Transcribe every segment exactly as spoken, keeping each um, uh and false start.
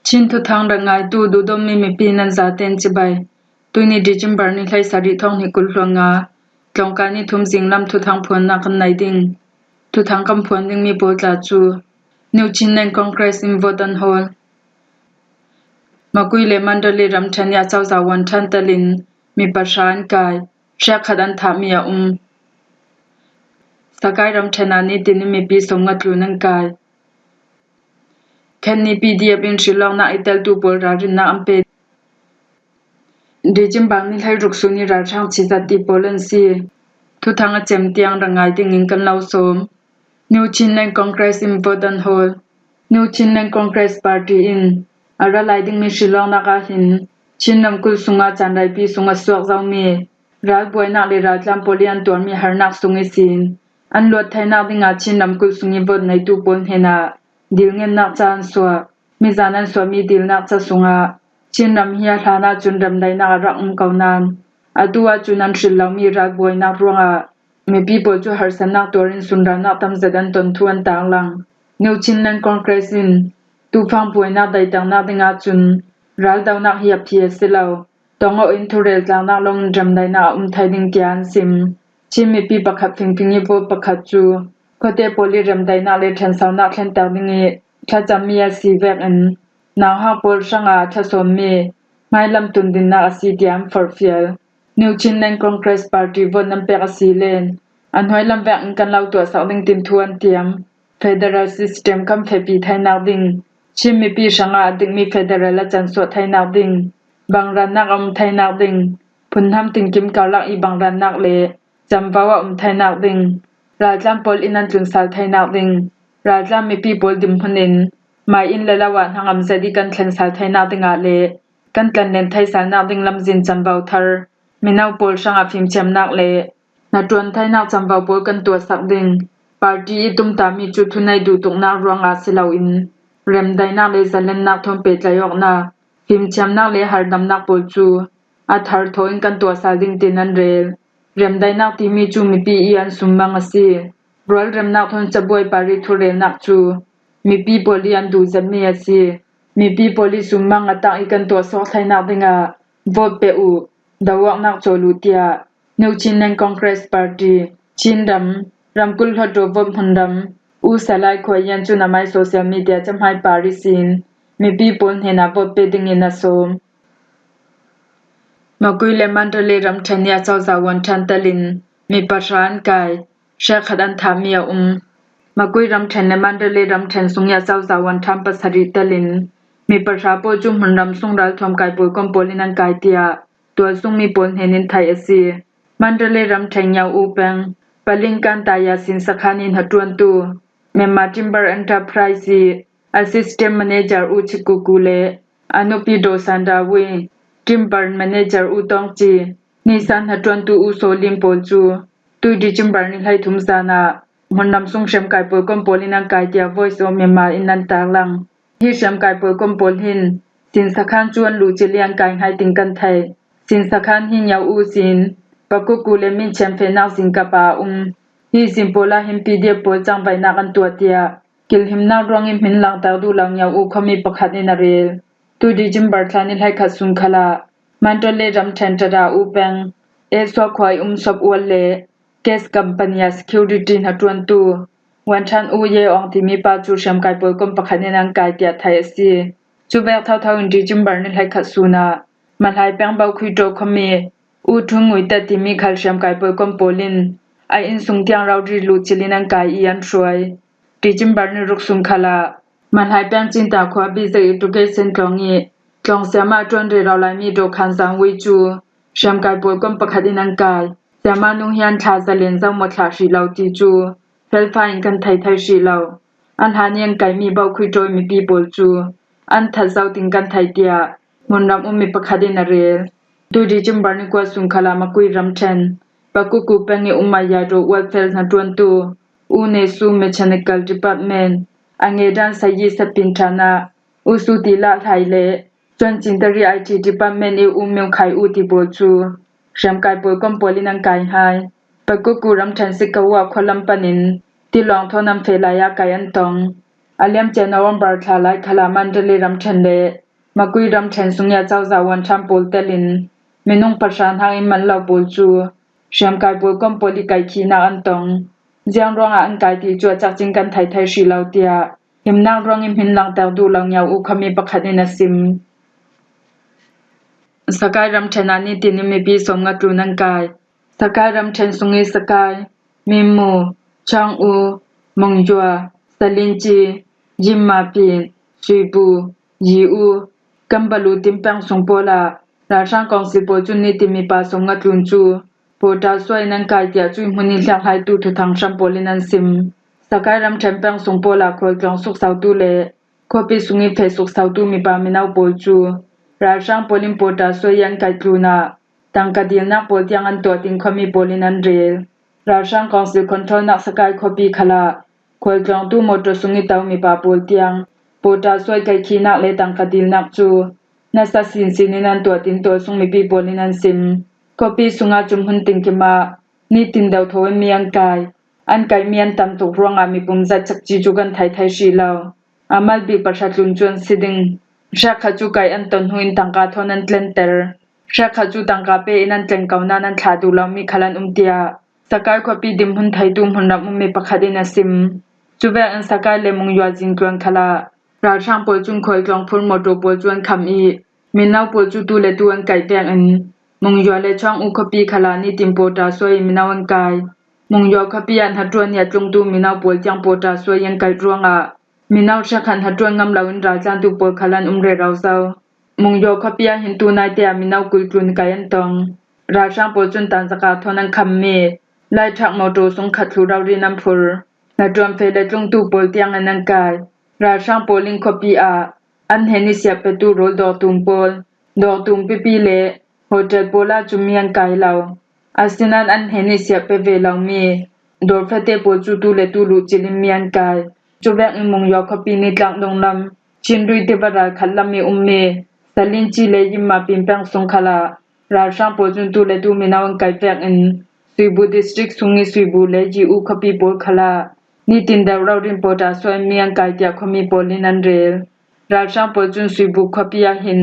Chin thuthang rak ngaitu duhdawtmi mipi nan zaten cibai. Tuini December ni hleisarih thawng hnih kul hluan nga, tlawngkai ni thum zinglam thuthang phuannak kan nei ding. Thuthang kan phuan dingmi pawl tla cu New Chinland Congress in vote an hawl. Makui le Mandalay ramṭhen i acozah Wanṭhan telin mi pahra an kai, hrekkhat an thahmi a um. Sakai ramṭhen ah nitin in mipi sawmnga tlun an kai. Khen ni P D F in hrilawknak i teltu pawl ralrinnak an pe. December ni hleiruk sun i ralhrang chizat ti pawl an si. Thuthang a cem tiang rak ngai dingin kan lo sawm. New Chinland Congress in vote an hawl. New Chinland Congress Party in a ra lai dingmi hrilawknak ah hin Chin ramkulh sungah caan ralpi sung a suak zomi ralbuainak le raltlan pawl i an tuarmi harnak sung ihsin an luat theinak dingah Chin ramkulh sung i vote neitu pawl hnenah dilngennak ca an suah. Mizan an suahmi dilnak ca sungah Chin ram hi a hlan ahcun remdaihnak a rak um ko nain atu ahcun an hril lomi ralbuainak ruangah mipi pawl cu harsatnak tuar in sunralnak tam zet an ton thu an tarlang. New Chinland Congress in tufang buainak daihternak ding ahcun raldonak hi a phi a si lo. Tong awh in thurel tlaknak lawngin remdaihnak a um thai ding tiah an sim. Chin mipi pakhat fingfing i vote pakhat cu khuate pawl i remdaihnak le ṭhansonak thlenter ding i thlacammi a si vekin nauhak pawl hrangah a thlasawnmi hmailam tundinnak a si tiah an forhfial. New Chinland Congress Party vote nan pek a si len a hnuailam vekin kan lo tuahsak ding tin thu an tiam. Federal system kan fehpi thainak ding, Chin mipi hrangah a dikmi federal a cansuah thainak ding, bangrannak a um thainak ding, phunhnam tinkim karlak i bangrannak le camvo a um thainak ding, raltlan pawl in an tlunsal thainak ding, raltlan mipi pawl dinhmun in mai in le lo ah hnangam zet i kan thlensal thainak dingah le kan tlanlen theisalnak ding lamzin camvo thar, mino pawl hrangah fimthiamnak le hnaṭuan thainak camvo pawl kan tuahsak ding. Party i tumtahmi cu thunei duhtuknak ruangah si loin remdaihnak le zalennak thawn pehtlaih awknak, fimthiamnak le harhdamnak pawl cu a thar thaw in kan tuahsal ding tin an rel. Remdaihnak timi cu mipi i an summang a si. Rualremnak thawn cabuai party thurelnak cu mipi pawl i an duh zetmi a si. Mipi pawl i summang a tak i kan tuahsawk thainak dingah vote pe uh, do awknak cawl uh, tiah New Chinland Congress Party, Chin ram, ramkulh hlawt rawh vote hmunram, U Salai Khua Yan cun amai social media cahmai par ihsin mipi pawl hnenah vote pe dingin a sawm. Makui le Mandalay ramṭhen i acozah Wanṭhan telin mi pahra an kai, hrekkhat an thahmi a um. Makui ramṭhen le Mandalay ramṭhen sung i acozah Wanṭhan pasarih telin mi pahra pawl cu hmunram sung ralthuam kai pawlkom pawl in an kai tiah tualsungmi pawl hnen in theih a si. Mandalay ramṭhen Yau U peng, Paling Kantaya sin sakhan i hnaṭuantu Myanmar Timber Enterprise i Assistant Manager U Chikuku le a nupi Dosanda Wui, Timber Manager U Tongci, nisan hnaṭuantu U Sawlin pawl cu tui December ni hleithum zan ah hmunram sung hriamkai pawlkom pawl in an kai tiah Voice of Myanmar in an tarlang. Hi hriamkai pawlkom pawl hin sin sakhan cu an luhcil i an kai hngai ting kan theih. Sin sakhan hi Yau U sin, Pakuku le Minchian fehnak zingkap ah a um. Hi zing pawl ah hin P D F pawl cangvaihnak an tuah tiah kilhimnak ruangin hmin langter duh lo Yau U khuami pakhat in a rel. Tui December thla ni hleikhat sun khalah Mandalay ramṭhen Tada U peng, Eswa khua i um Sop Ual le Gas Company ah security hnaṭuantu Wanṭhan U Ye Awng timi pa cu hriamkai pawlkom pakhat in an kai tiah theih a si. Cuvek thotho in December ni hleikhat sun ah Malhai peng Bokhui Ṭaw khuami U Ṭhun Ngui Tat timi khal hriamkai pawlkom pawl in a inn sung tiang rori luhcil in an kai i an hruai. December ni ruk sun khalah Malhai peng Cinta khua Bizek Education tlawng i tlawng siama ṭuan rero laimi Do Khan Zang Wei cu hriamkai pawlkom pakhat in an kai. Siama nu hi an thla zalen zomaw thlah hrih lo ti cu felfai in kan thei thei hrih lo. An hlan i an kaimi Bokhui Ṭaw i mipi pawl cu an that zo ting kan thei tiah hmunram ummi pakhat in a rel. Tui December ni kua sun khalah Makui ramṭhen Pakuku peng i um Maya Do Ual fel hnaṭuantu U Nesu Mechanical Department, a ngedan Sayi Sapin ṭhan ah U Suti Lah Hlai le Cuancin Tari I T Department i U Myo Khai U ti pawl cu hriamkai pawlkom pawl in an kai hngai. Pakuku ramṭhen Sikawa khualam panin tilawng thawn an feh lai ah kai an tong. A liamcia November thla lai khalah Mandalay ramṭhen le Magway ramṭhen sungih a cozah uanṭam pawl telin minung pahra hnakin man lo pawl cu hriamkai pawl kom pawl ih kaihkhihnak an tong. Ziang ruangah an kai ti cu a cakcin kan thei thei hrih lo, tiah himnak ruangih hmin langter duh lo Nyaw-U khuami pakhat in a sim. Sakai ramṭhen ah nitin in mipi sawmnga tlun an kai. Sakai ramṭhen sungih Sakai, Mimu, Chawng-U, Mungyua, Salinci, Yimma Pin, Suibu, Yi-U, Kambalu tin peng sung pawl ah ralhrang kawngsil pawl cun nitin mipa sawmnga tlun cu pawṭasuai in an kai tiah cuih hmun ih hliakhlaitu thuthang hram pawl in an sim. Sakai ramṭhen peng sung pawl ah khualtlawng suksotu le khuapi sungih feh suksotu mipa mino pawl cu ralhrang pawl in pawṭasuai ih an kaih tlun ah tangka dilnak pawl tiang an tuah tin khuami pawl in an rel. Ralhrang kawngsil controlnak Sakai khuapi khalah khualtlawngtu mawṭaw sungih to mipa pawl tiang pawṭasuai kaihkhihnak le tangka dilnak cu nasa sinsin in an tuah tin tualsung mipi pawl in an sim. Khuapi sungah cun hmun tinkim ah nitin deuhthaw in mi an kai. An kaihmi an tam tuk ruangah mipum zat cakci cu kan thei thei hrih lo. A mal bik pahra tlun cu an si ding. Hrekkhat cu kaih an ton hnu in tangka thawn an tlenter. Hrekkhat cu tangka pe in an tlen ko nain an thlah duh lomi khal an um, tiah Sakai khuapi dinhmun theitu hmunram ummi pakhat in a sim. Cuvek in Sakai le Mungyua zingtluan khalah ralhrang pawl cun khualtlawng phur mawṭaw pawl cu an kham ih mino pawl cu tu le tu an kaih vek in Mungyua le Chawng-U khuapi khalah nitin pawṭasuai ih mino an kai. Mungyua khuapi ah hnaṭuan ih a tlungtu mino pawl tiang pawṭasuai ih an kaih ruangah mino hrekkhat hnaṭuan ngam loin raltlantu pawl khal an um rero zo. Mungyua khuapi ah hin tu naite ah mino kul tlun kaih an tong. Ralhrang pawl cun tanzaka thawn an khammi laiṭhak mawṭaw sung khat thluh rori in an phur. Hnaṭuan feh le tlungtu pawl tiang in an kai. Ralhrang pawl in khuapi ah an hnen ih siah petu rawl dawktum pawl, dawktum pipi le hotel pawl ah cun mi an kai lo. Asinain an hnen ih siah pe ve lomi dawrfate pawl cu tu le tu luhcilh in mi an kai. Cuvek in Mungyua khuapi nitlak donglam Chinrui tiva ralkhat lam ih ummi Salinci le Yimma Pin peng sung khalah ralhrang pawl cun tu le tu mino an kai vek in Suibu district sungih Suibu le Yi-U khuapi pawl khalah nitin deuh rori in pawṭasuai in mi an kai tiah khuami pawl in an rel. Ralhrang pawl cun Suibu khuapi ah hin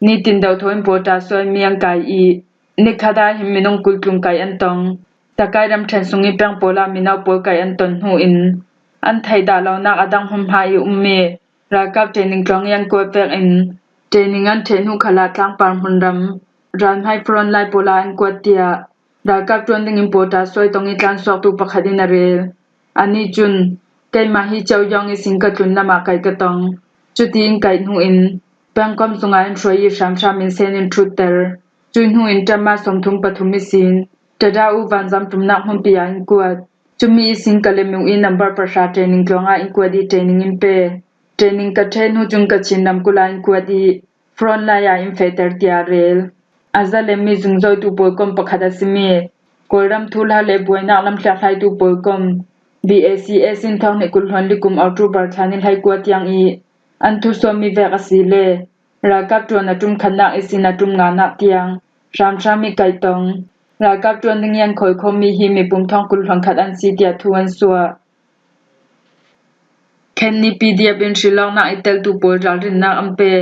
nitin deuhthaw in pawṭasuai in mi an kai ih nikhat ah hin minung kul tlun kaih an tong. Sakai ramṭhen sungih peng pawl ah mino pawl kaih an ton hnu in an theih dah lonak a dang hmunhma ih ummi ralkap training tluang ih an kuat vek in training an ṭheh hnu khalah tlangpar hmunram ralhmai front line pawl ah an kuat, tiah ralkap ṭuan dingin pawṭasuai tong ih tlansuaktu pakhat in a rel. Anih cun, keimah hi Ceuiawng ihsin ka tlun lamah kaih ka tong. Cuti in kaih hnu in pengkomh sungah an hruai ih hramhram in sen in ṭhutter. Cuih hnu in ṭam ah sawmthum pathum ihsin Tada-U vanzam ṭumnak hmunpi ah in kuat. Cumi ihsin Kalemyo ih nambar pahra training tluang ah in kuat ih training in pe. Training ka ṭheh hnu cun Kachin ramkulh ah in kuat ih front line ah in fehter, tiah a rel. A zalen mi zungzoitu pawl kom pakhat a simi Kawlram thuhla le buainak lam hliakhlaitu pawl kom BACS in thawng hnih kul hluan li kum October thla ni hleikua tiang ih an thusuahmi vek a si le ralkap ṭuan a ṭum khatnak ihsin a ṭum nganak tiang hramhram ih kaih tong. Ralkap ṭuan ding ih an khawi khomi hi mipum thawng kul hluan khat an si tiah thu an suah. Khenni PDF in hrilawknak ih teltu pawl ralrinnak an pe.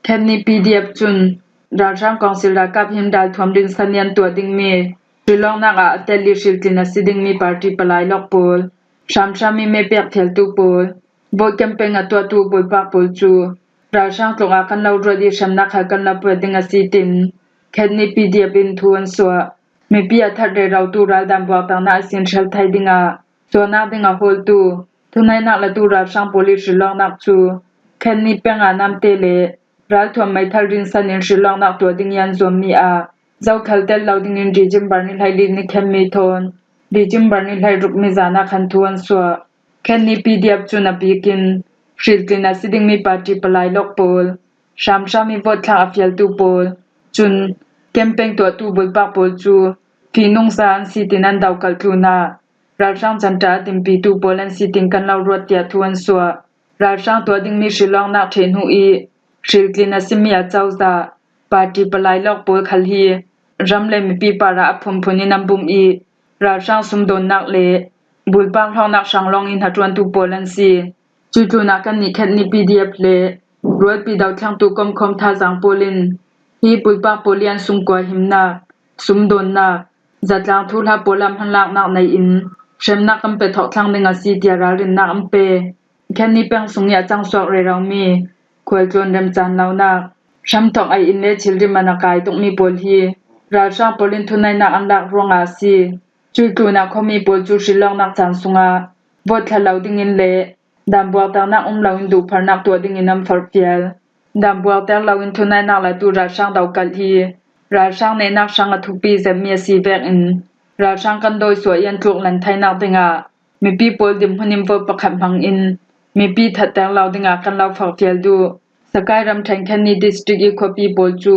Khenni PDF cun ralhrang kawngsil ralkap hin ralthuam rinsan ih an tuah dingmi hrilawknak ah a tel ih hriltlin a si dingmi party palai lawk pawl, hramhram ih mepiak thialtu pawl, vote campaign a tuahtu bulpak pawl cu ralhrang tluk ah kan lo ruat ih hremnak khal kan lo pek ding a si, tin Khenni PDF in thu an suah. Mipi a that rerotu raldan buakternak ihsin hrel thai dingah suahnak ding a hawltu, thuneihnak latu ralhrang pawl ih hrilawknak cu Khenni peng ah namte le ralthuam meithal rinsan in hrilawknak tuah ding ih an zuammi ah zokhal tel lo dingin December ni hleili ni khenmi thawn December ni hleirukmi zan ah khan thu an suah. Khenni PDF cun a bikin hriltlin a si dingmi party palai lawk pawl, hramhram ih vote thlak a fialtu pawl, cun campaign tuahtu bulpak pawl cu fihnungza an si tin an dokalh tlun ah ralhrang canta a timpitu pawl an si tin kan lo ruat tiah thu an suah. Ralhrang tuah dingmi hrilawknak ṭheh hnu ih hriltlin a simi a cozah party palai lawk pawl khal hi ram le mipi parah a phunphun in an bum ih ralhrang sumdawnnak le bulpak hlawknak hrang lawng ih hnaṭuantu pawl an si. Cui tlunah kannih khetni P D F le rualpi dothlengtu komkhawm thazang pawl in hi puipak pawl i an sungkua himnak, sumdawnnak, zatlang thuhla pawl ah hmanlaknak nei in hremnak kan pe thawk thlang ding a si tiah ralrinnak an pe. Khetni peng sung i a cangsuak rero mi khualtlawn remcan lonak, hramthawk ei in le thilri man a kai tukmi pawl hi ralhrang pawl in thunainak an lak ruangah a si. Cui tlunah khuami pawl cu hrilawknak caan sungah vawt thla lo dingin le danbuakternak um loin duhpharnak tuah dingin an forhfial. Danbuakter loin thunainak latu ralhrang dokalh hi ralhrang nehnak hrang a thupi zetmi a si vekin ralhrang kan dawisuah i an tluk lan thainak dingah mipi pawl dinhmun in vawt pakhat hmangin mipi thatter lo dingah kan lo forhfial duh. Sakai ramṭhen khenni district i khuapi pawl cu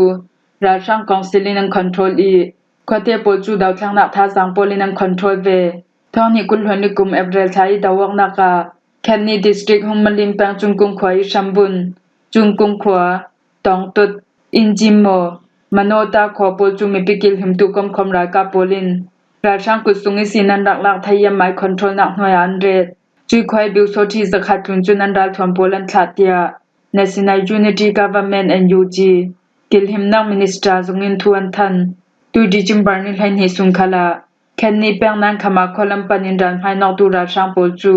ralhrang kawngsil in an control i khuate pawl cu dothlengnak thazang pawl in an control ve. Thawng hnih kul hluan li kum April thla i doawknak ah khenni district Hungmalim peng Cungkung khua i hrambun, Cungkung khua, Tawngtut, Injim maw, Manawta khua pawl cu mipi kilhimtu komkhawm ralkap pawl in ralhrang kut sung ihsin an rak lak thei i an mai controlnak hnuai ah an ret. Cui khua i biusawṭhi zakhat tlun cun an ralthuam pawl an thlah tiah National Unity Government, N U G, kilhimnak minister zung in thu an than. Tu December ni hleihnih sung khalah khenni peng Nankhama khualam pan in ral hmainawktu ralhrang pawl cu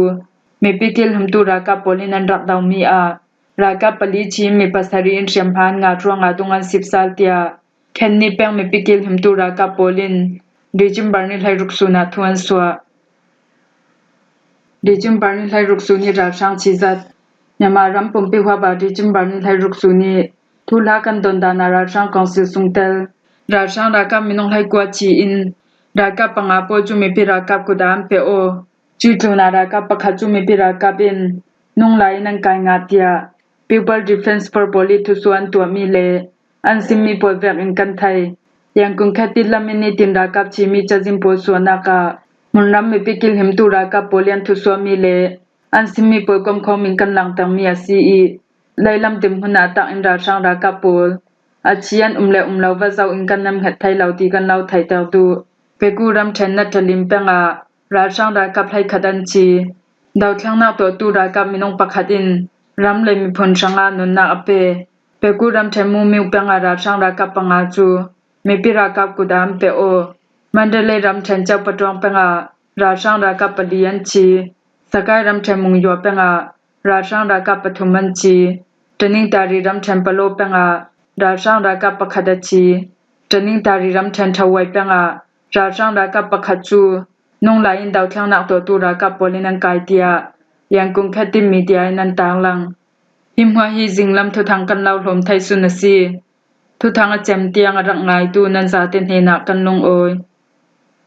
mipi kilhimtu ralkap pawl in an rak domi ah ralkap pali chim mi pasarih in hriamhma an ngat ruangah dung an sipsal tiah khenni peng mipi kilhimtu ralkap pawl in December ni hleiruk sun ah thu an suah. December ni hleiruk sun i ralhrang chizat. Myanmar ram pumpi huap ah December ni hleiruk sun i thuhla kan dondan ah ralhrang kawngsil sungtel ralhrang ralkap minung hleikua chi in ralkap panga pawl cu mipi ralkap kut ah an pe aw. Cui tlunah ralkap pakhat cu mipi ralkap in nung lai in an kai ngah tiah People Defence Force pawl i thusuah an tuahmi le an simmi pawl vekin kan thei. Yangon khetin lam in nitin ralkap chimi cazin pawl suahnak ah hmunram mipi kilhimtu ralkap pawl i an thusuahmi le an simmi pawl komkhawm in kan langtermi a si i leilam dinhmun ah tak in ralhrang ralkap pawl a chi an um le um lo va zoh in kan nemhnget thei lo ti kan lo theihter duh. Pegu ramṭhen Natalin peng ah ralhrang ralkap hleikhat an chi. Dothlengnak tuahtu ralkap minung pakhat in ram le miphun hrangah nunnak a pe. Pegu ramṭhen Mumyu peng ah ralhrang ralkap panga cu mipi ralkap kut ah an pe aw. Mandalay ramṭhen Caupaṭuang peng ah ralhrang ralkap pali an chi. Sakai ramṭhen Mungyua peng ah ralhrang ralkap pathum an chi. Tanintari ramṭhen Palo peng ah ralhrang ralkap pakhat a chi. Tanintari ramṭhen Thawai peng ah ralhrang ralkap pakhat cu nung lai in dothlengnak tuahtu ralkap pawl in an kai tiah Yangon khetin media in an tarlang. Hi hmuah hi zinglam thuthang kan lo hlawm thei sun a si. Thuthang a cem tiang a rak ngaitu nan zate hnenah kan lungawi.